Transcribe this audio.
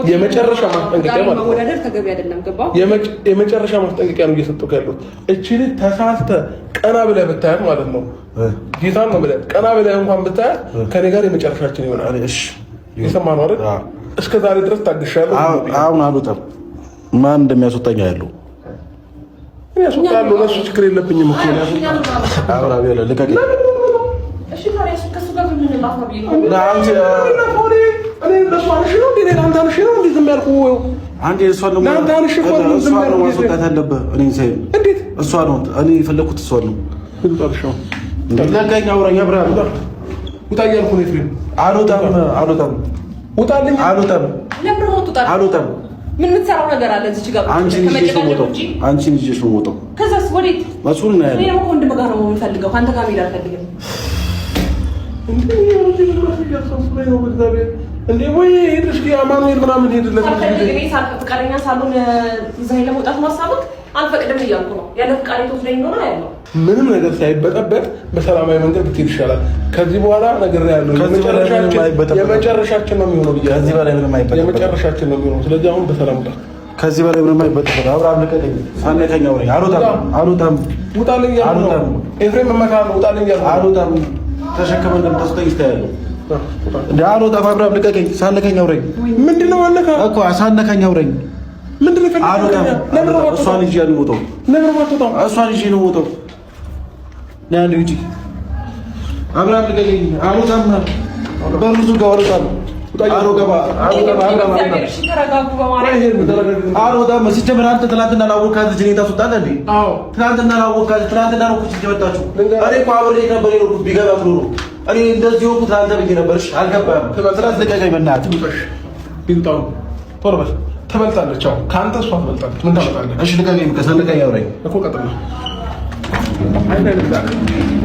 የመጨረሻ ማስጠንቀቂያ ማለት ነው። መወዳደር ተገቢ አይደለም። ገባ? የመጨረሻ ማስጠንቀቂያ ነው እየሰጠሁ ያለሁት። እቺ ልጅ ተሳስተህ ቀና ብለህ ብታያት ማለት ነው፣ ጌታን ነው ብለህ ቀና ብለህ እንኳን ብታያት ከኔ ጋር የመጨረሻችን ይሆናል። እሺ። የሰማህ ነው አይደል? እስከ ዛሬ ድረስ ታግሻለሁ። አሁን አልወጣም። ማን እንደሚያስወጣኝ አያለሁ። እኔ አስወጣለሁ። ለእሱ ችግር የለብኝም እኮ። አብርሃም ልቀቀኝ። እሺ ታዲያ ከእሱ ጋር ምን ላፋ ብዬ ነው። እኔ ለእሱ አንሺ ነው እንዴ? ለአንተ አንሺ ነው እንዴ ዝም ያልኩህ? አንዴ እሷን ነው ለአንተ አንሺ እኮ አይደለም ዝም እሷን ነው ያልኩህ። ማስወጣት ያለብህ። እኔን ሳይሆን እንዴት እሷ ነው፣ እኔ የፈለኩት እሷን ነው። ልውጣልሽ? አሁን ለቀኝ፣ አውራኝ አብርሃም። ውጣ እያልኩ ነው ኤፍሬም። አልወጣም፣ አልወጣም፣ ውጣልኝ። አልወጣም፣ ለምን ነው የምትወጣው? አልወጣም። ምን የምትሰራው ነገር አለ እዚች ጋር? አንቺን ይዤሽ ነው የምወጣው። አንቺን ይዤሽ ነው የምወጣው። ከዛስ ወዴት? እሱን እኔ እናያለን። ደግሞ ከወንድምህ ጋር ነው የምፈልገው። ከአንተ ጋር መሄድ አልፈልግም። እንዴ እንዴ ወይ ሂድ እስኪ አማኑኤል ምናምን ሂድለት። ሳልፈልግ እኔ ፈቃደኛ ሳልሆን ይዘኸኝ ለመውጣት ማሳበቅ አልፈቅድም እያልኩ ነው። ያለ ፈቃዴ ትወስደኝ እንደሆነ ያለው ምንም ነገር ሳይበጠበጥ በሰላማዊ መንገድ ብትሄድ ይሻላል። ከዚህ በኋላ ነግሬሃለሁ፣ ከዚህ በላይ ምንም አይበጠበጥም። የመጨረሻችን ነው የሚሆነው ብያለሁ። ከዚህ በላይ ምንም አይበጠበጥም። የመጨረሻችን ነው የሚሆነው። ስለዚህ አሁን በሰላም ውጣ። ከዚህ በላይ ምንም አይበጠበጥም። አብርሃም ልቀቀኝ። ሳነከኝ አውራኝ። አልወጣም፣ አልወጣም፣ ውጣልኝ እያልኩ ነው። አልወጣም። ኤፍሬም እመታለሁ። ውጣልኝ እያልኩ ነው። አልወጣም። ተሸክመህ እንደምታስወጣኝ ይታያለሁ። እንደ አልወጣም። አብርሃም ልቀቀኝ። ሳነከኝ አውራኝ። ምንድን ነው አለካ እኮ ሳነከኝ አውራኝ። ምንድን ነው የፈለከው? አልወጣም። ለምን ነው የማትወጣው? እሷን ይዤ ነው የምወጣው። ለምን ነው የማትወጣው? እሷን ይዤ ነው የምወጣው። ና አንዴ ውጪ። አብርሃም ልቀቀኝ። አልወጣም። በሩ ዝጋው። አልወጣም። አልወጣም። አልወጣም። አብርሃም አልወጣም። እሺ ተረጋጉ በማርያም። አልወጣም። ሲጀመር አንተ ትናንትና ላወካት ልጅ እኔን ታስወጣለህ እንዴ? አዎ። ትናንትና ላወካት፣ ትናንትና ነው እኮ የመጣችሁ። እኔ እኮ አብሬ ነበር የኖርኩት። ቢገባት ኖሮ እኔ እንደዚህ ሆንኩት ለአንተ ብዬ ነበር። እሺ አልገባህም። ስለዚህ ልቀቀኝ በእናትህ። ይውጣው። ቶሎ በል። ትበልጣለች። አሁን ከአንተ እሷ ትበልጣለች። ምን ታመጣለች? እሺ ልቀቀኝ። በቃ ሳትነካኝ አውራኝ እኮ ቀጥል ነው።